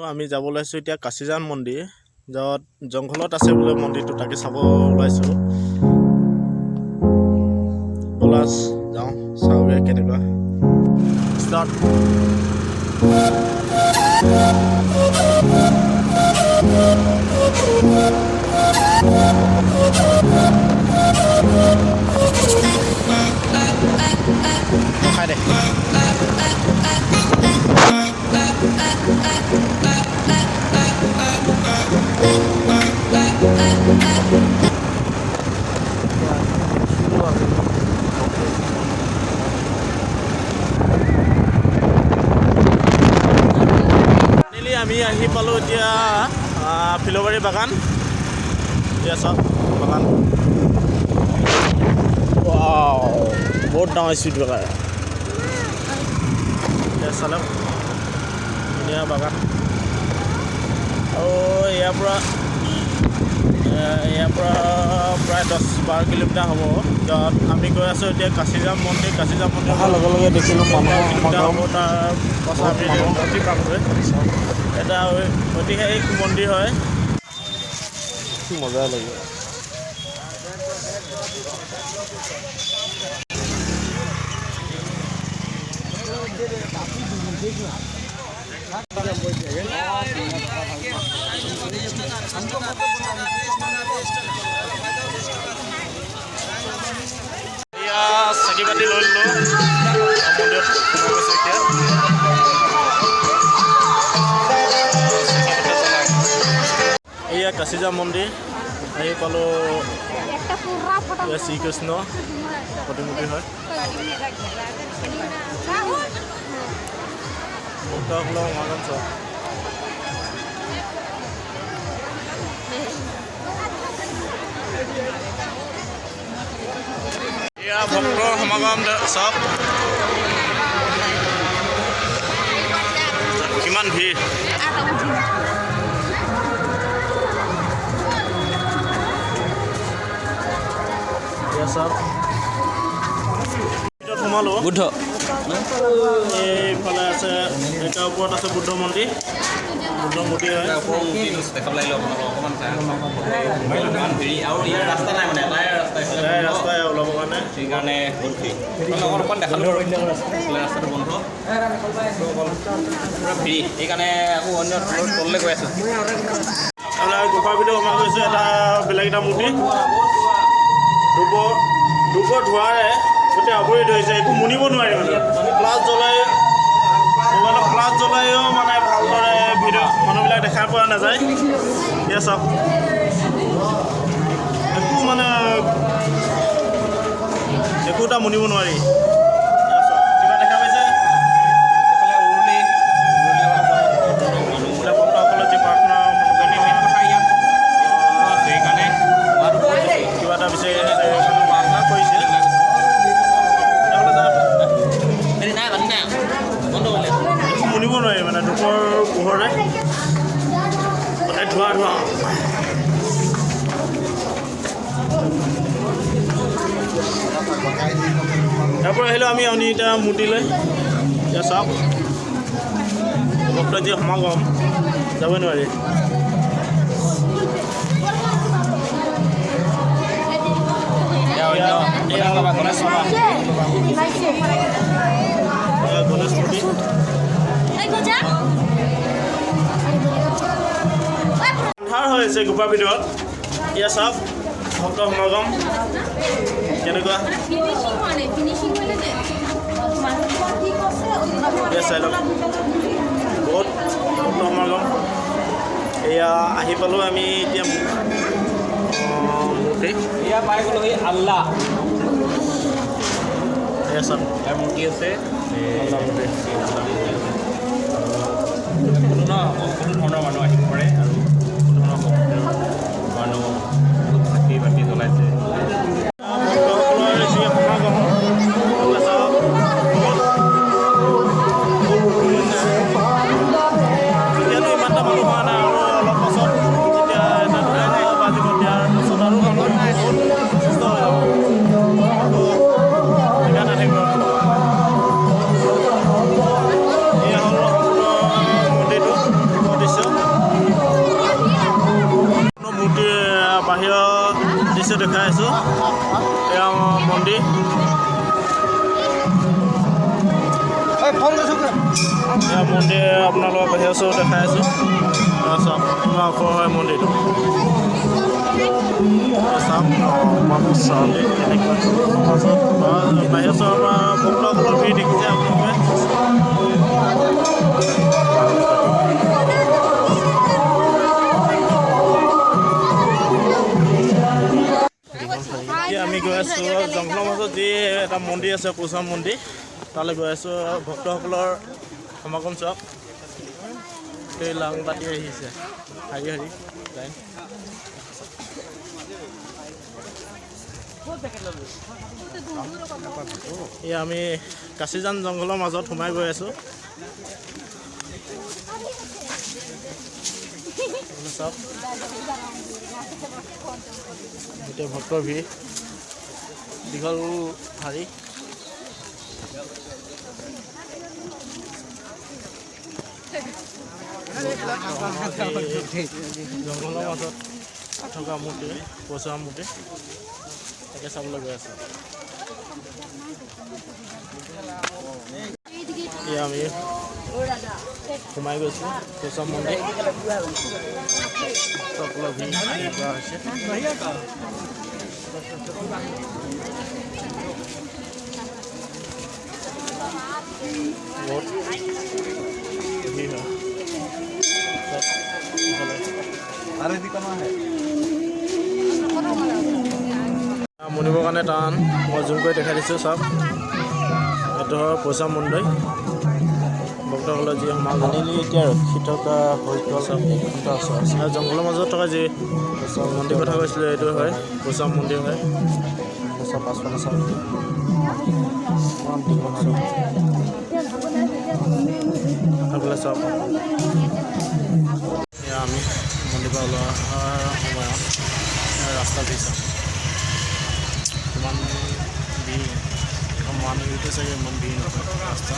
আমি যাব ওলাইছোঁ এতিয়া কাছিজান মন্দিৰ, য'ত জংঘলত আছে বোলে মন্দিৰটো, তাকে চাব ওলাইছোঁ। ব'লা যাওঁ, চাওঁগৈ কেনেকুৱা। ষ্টাৰ্ট। খাই দে। ফাইনেলি আমি আহি পালোঁ এতিয়া ফিল'বাৰী বাগান। এতিয়া চাওক বাগান। ৱাও, বহুত ডাঙৰ স্পীড ব্ৰেকাৰ। এতিয়া চালে ধুনীয়া বাগান। আৰু ইয়াৰ পৰা প্ৰায় 10-12 কিলোমিটাৰ হ'ব, য'ত আমি গৈ আছোঁ এতিয়া কাছিজাম মন্দিৰ। কাছিজাম মন্দিৰ অহাৰ লগে লগে দেখিলোঁ মানুহৰ কিলোমিটাৰ সমাগম। হ'ব। তাৰ পাছত আমি বহুত মানুহ। মন্দিৰ পামগৈ। এটা ঐতিহাসিক মন্দিৰ হয়। মজা লাগিব। এয়া চাকি বাতি লৈ ল'লোঁ, মন্দিৰত সোমাই গৈছোঁ এতিয়া। চাকি বাতি জ্বলাওঁ। এয়া কাছিজাম মন্দিৰ আহি পালোঁ। এয়া শ্ৰীকৃষ্ণ প্ৰতিমূৰ্তি হয়। ভক্তসকলৰ সমাগম চাওক। এয়া ভক্তৰ সমাগম চাওক, কিমান ভিৰ। এয়া চাওক, ভিতৰত সোমালোঁ। বুদ্ধ। এইফালে আছে, এটা ওপৰত আছে বুদ্ধ মন্দিৰ, বুদ্ধ মূৰ্তি হয়। ওপৰৰ মূৰ্তিটো দেখাব লাগিল আপোনালোকক অকণমান চাই। ইমান ভিৰ আৰু ইয়াৰ ৰাস্তা নাই, মানে এটাই ৰাস্তা এইফালে। এটাই বন্ধ। ৰাস্তাই ওলাবৰ কাৰণে। সেইকাৰণে বহুত ভিৰ। আপোনালোকক অকণমান দেখালোঁ বাৰু। এইফালে ৰাস্তাটো বন্ধ, অকল পূৰা ফ্ৰী। সেইকাৰণে আকৌ অন্য তললৈ গৈ আছোঁ। এইফালে গুফাৰ ভিতৰত সোমাই গৈছোঁ। এটা বেলেগ এটা মূৰ্তি। ধূপৰ ধোঁৱাৰে গোটেই আৱৰি ধৰিছে, একো মুনিব নোৱাৰি। মানে ফ্লাছ জ্বলাই, মোবাইলত ফ্লাছ জ্বলাইও মানে ভালদৰে ভিডিঅ' মানুহবিলাক দেখা পোৱা নাযায়। এতিয়া চাওক, একো মানে একো এটা মুনিব নোৱাৰি। এয়া চাওক, কিবা দেখা পাইছে? এইফালে উৰুলি উৰুলি মানুহ। বোলে ভক্তসকলৰ যি প্ৰাৰ্থনা মানে মেইন কথা ইয়াত আছে, সেইকাৰণে ধোঁৱাটো বহুত বেছি। কিবা এটা বিচাৰি প্ৰাৰ্থনা কৰিছে। এইফালে যাওক। হেৰি নাই, পানী নাই, বন্ধ কৰিলে। একো মুনিব নোৱাৰি, মানে ধূপৰ পোহৰে গোটেই ধোঁৱা ধোঁৱা। তাৰ পৰা আহিলোঁ আমি অনিতা মূৰ্তিলৈ। এতিয়া চাওক, ভক্তৰ যি সমাগম, যাবই নোৱাৰি। এয়া অন্য গণেশ বাবা, গণেশ বাবা। এয়া গণেশ মূৰ্তি। আন্ধাৰ হৈ আছে গুফাৰ ভিতৰত। এয়া চাওক, ভক্তৰ সমাগম কেনেকুৱা। এয়া চাই লওক, বহুত ভক্ত সমাগম। এয়া আহি পালোঁ আমি এতিয়া মূৰ্তি। এয়া পাই গ'লো এই আল্লাহ। এয়া চাওক। ইয়াৰ মূৰ্তি আছে। আল্লাহ মূৰ্তি। কোনো ন সকলো ধৰণৰ মানুহ আহিব পাৰে আৰু সকলো ধৰণৰ ভক্তিৰ মানুহ, বহুত চাকি বাতি জ্বলাইছে। ভক্তসকলৰ যি সমাগম, আপোনালোকে চাওক, বহুত। এতিয়াতো ইমান এটা মানুহ হোৱা নাই। আৰু অলপ পাছত যেতিয়া এটা দুটা বাজিব, ইয়াৰ পাছত আৰু মানুহ বহুত যথেষ্ট হৈ যাব, তো জেগা নাথাকিব। এয়া হ'ল সম্পূৰ্ণ মন্দিৰটো দৃশ্য। এয়া মন্দিৰ। এয়া মন্দিৰ আপোনালোকক বাহিৰৰ ওচৰত দেখাই আছোঁ। চাওক ইমান ওখ হয় মন্দিৰটো। চাওক মানুহ মন্দিৰ কেনেকুৱা। বাহিৰৰ ওচৰৰ পৰা ভক্তসকলৰ ভিৰ দেখিছে আপোনালোকে। এতিয়া আমি গৈ আছোঁ জংঘলৰ মাজত যি এটা মন্দিৰ আছে, পৰশুৰাম মন্দিৰ, তালৈ গৈ আছোঁ। ভক্তসকলৰ সমাগম চাওক, এই লাং পাতি আহিছে শাৰী শাৰী লাইন। এয়া আমি কাছিজান জংঘলৰ মাজত সোমাই গৈ আছোঁ। চাওক গোটেই ভক্তৰ ভিৰ, দীঘল শাৰী। জংঘলৰ মাজত থকা মূৰ্তি, পৰশুৰাম মূৰ্তি, তাকে চাবলৈ গৈ আছোঁ। এয়া আমি সোমাই গৈছোঁ পৰশুৰাম মন্দিৰ। সকলো ভিৰ এনেকুৱা হৈছে। বহুত ভিৰ হয়। মনিবৰ কাৰণে টান, মই জুম কৰি দেখাই দিছোঁ। চাওক, এইটো হয় পৰশুৰাম মন্দিৰ। ভক্তসকলৰ যি সমাগম। এতিয়া ৰখি থকা হৈ গ'ল 1 ঘণ্টা ওচৰা-ওচৰি। আৰু জংঘলৰ মাজত থকা যি মন্দিৰ কথা কৈছিলোঁ, এইটো হয় পৰশুৰাম মন্দিৰ হয়। চব পাছফালে চাওক, ইমান দীঘল চাওক। সেইফালে চাওক। এয়া আমি মন্দিৰ পৰা ওলোৱাৰ সময়ত ৰাস্তা ভিৰ চাওক, কিমান ভিৰ। মহানগৰীতে চাগে ইমান ভিৰ নহয় ৰাস্তা।